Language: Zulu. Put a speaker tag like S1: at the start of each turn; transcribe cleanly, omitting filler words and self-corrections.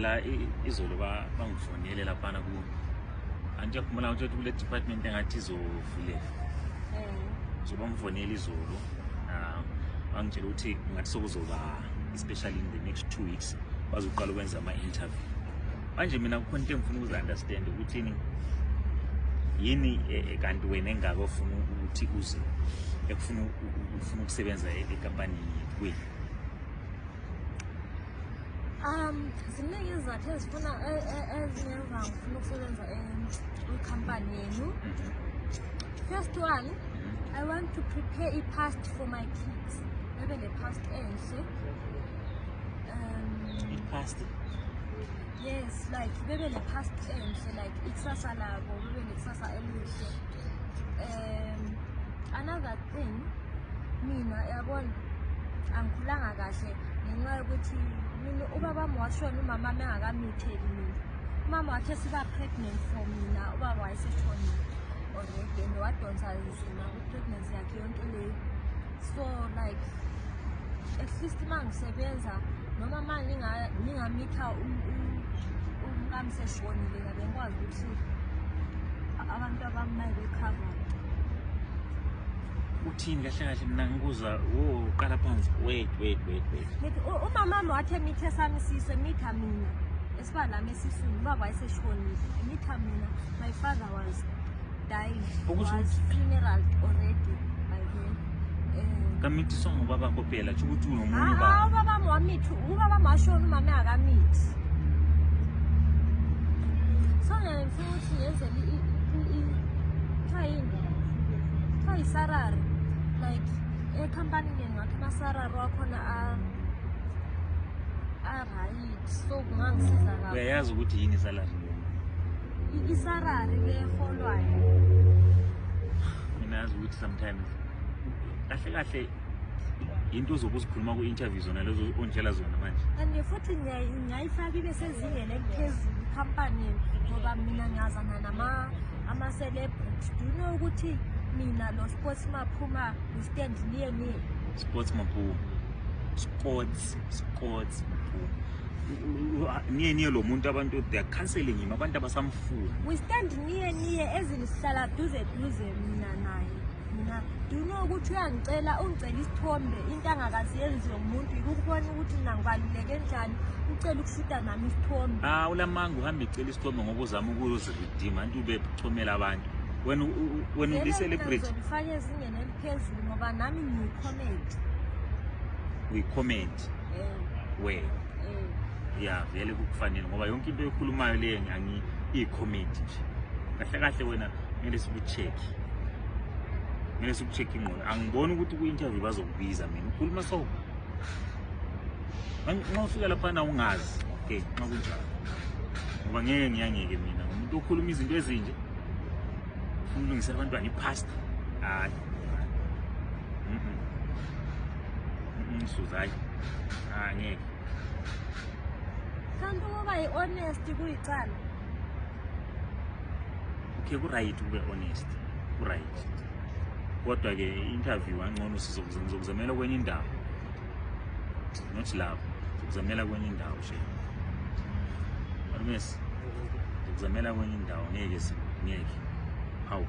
S1: La izolo bangifonele laphana ku anti yakhumbula ukuthi kule department engathi izovuleka. So bangifonele izolo, bangitshela ukuthi ngathi sokuzoba, especially in the next 2 weeks, bazoqala ukwenza ama-interview. Manje mina kukhona into engifuna ukuzi-understand ukuthi yini kanti wena engaka ofuna ukuthi uze ekufuna ufuna ukusebenza ekampanini yethu kwenu.
S2: Ziningi izizathu ezifuna ezingenza ngifuna ukusebenza kwikhampani yenu. First one, I want to prepare i-past for my kids. Bebe ne-past enhle.
S1: I-past?
S2: Yes, like bebe ne-past enhle, like ikusasa labo, bebe nekusasa elihle. Another thing, mina yabona angikhulanga kahle ngenxa yokuthi mina ubaba wami washona umama wami engakamitheli mina. Umama wakhe siba pregnant for mina, ubaba wayeseshonile already and wadonsa nzima kwi-pregnancy yakhe yonke leyo. So like at least uma ngisebenza noma ma ngingamitha umkami seshonile, ngabe ngikwazi ukuthi abantu abami maye be-covered.
S1: Uthini kahle kahle? Mina ngikuza wo, qala phansi. Wait, wait, wait, wait.
S2: Ngithi umama wami wathi emithe esami isisu, emitha mina esiba nami esiswini, ubaba wayeseshonile, emitha mina. My father was dying, was funeral already by then.
S1: Kamithiswa ngubabakho phela, tsho ukuthi unomunye
S2: Ah,
S1: ubaba.
S2: Ubaba wami wamithi, ubaba wami washona umama engakamithi. So mina ngifuna ukuthi ngenzele kuthiwa yini, kuthiwa yi-salary, like ekhampanini ngathi ama-salary wakhona a-right, so kungangisiza kakhulu.
S1: Uyayazi ukuthi yini i-salary?
S2: I-salary le eholwayo.
S1: Mina yazi ukuthi sometimes kahle kahle into ozobe uzikhuluma ku-interview zona lezo onditshela zona manje.
S2: And futhi ngiyayifaka ibe sezingeni eliphezulu ikhampani yenu ngoba mina ngiyazana nama ama-celebrity. Do you know ukuthi mina lo Sports Maphuma we stand near me?
S1: Sports Maphuma, Sports Maphuma, niye niye lo muntu, abantu they are cancelling him, abantu abasamfuni.
S2: We stand near near ezini, sihlala duze duze mina naye. Mina, do you know ukuthi uyangicela, ungicela isithombe, into angakazi yenziwe ngumuntu, yikukubona ukuthi mina ngibaluleke njani, ucela ukushuta nami isithombe.
S1: Ah, ulamanga, uhambe ecela isithombe ngoba uzama ukuzi-redeem, anti ube chomela abantu. Wena wena
S2: Vele mina
S1: uli-celebrity.
S2: Ngizolifaka ezingeni eliphezulu ngoba nami ngiyi-comedy.
S1: Uyi-comedy?
S2: Eh.
S1: Wena?
S2: Eh.
S1: Ya, vele kukufanele ngoba yonke into oyikhulumayo leyo ngangi iyi-comedy nje. Kahle kahle wena kumele siku-check, kumele siku-check ingqondo. Angiboni ukuthi ku-interview bazokubiza. Mina ukhuluma so nxa ufika laphana ungazi. Okay, nxa kunjalo, ngoba ngeke ngiyangeke mina umuntu okhuluma izinto ezinje ufuna ukulungisela abantwana i-past. Hayi. Suze, hayi, angeke.
S2: Kanti ukuba yi-honest kuyicala?
S1: Okay, ku-right ube honest, ku-right, kodwa-ke i-interview angcono ngizokuzamela kwenye indawo, not lapho. Ngizokuzamela kwenye indawo she malumes, ngizokuzamela kwenye indawo. Ngeke ngeke, hawu.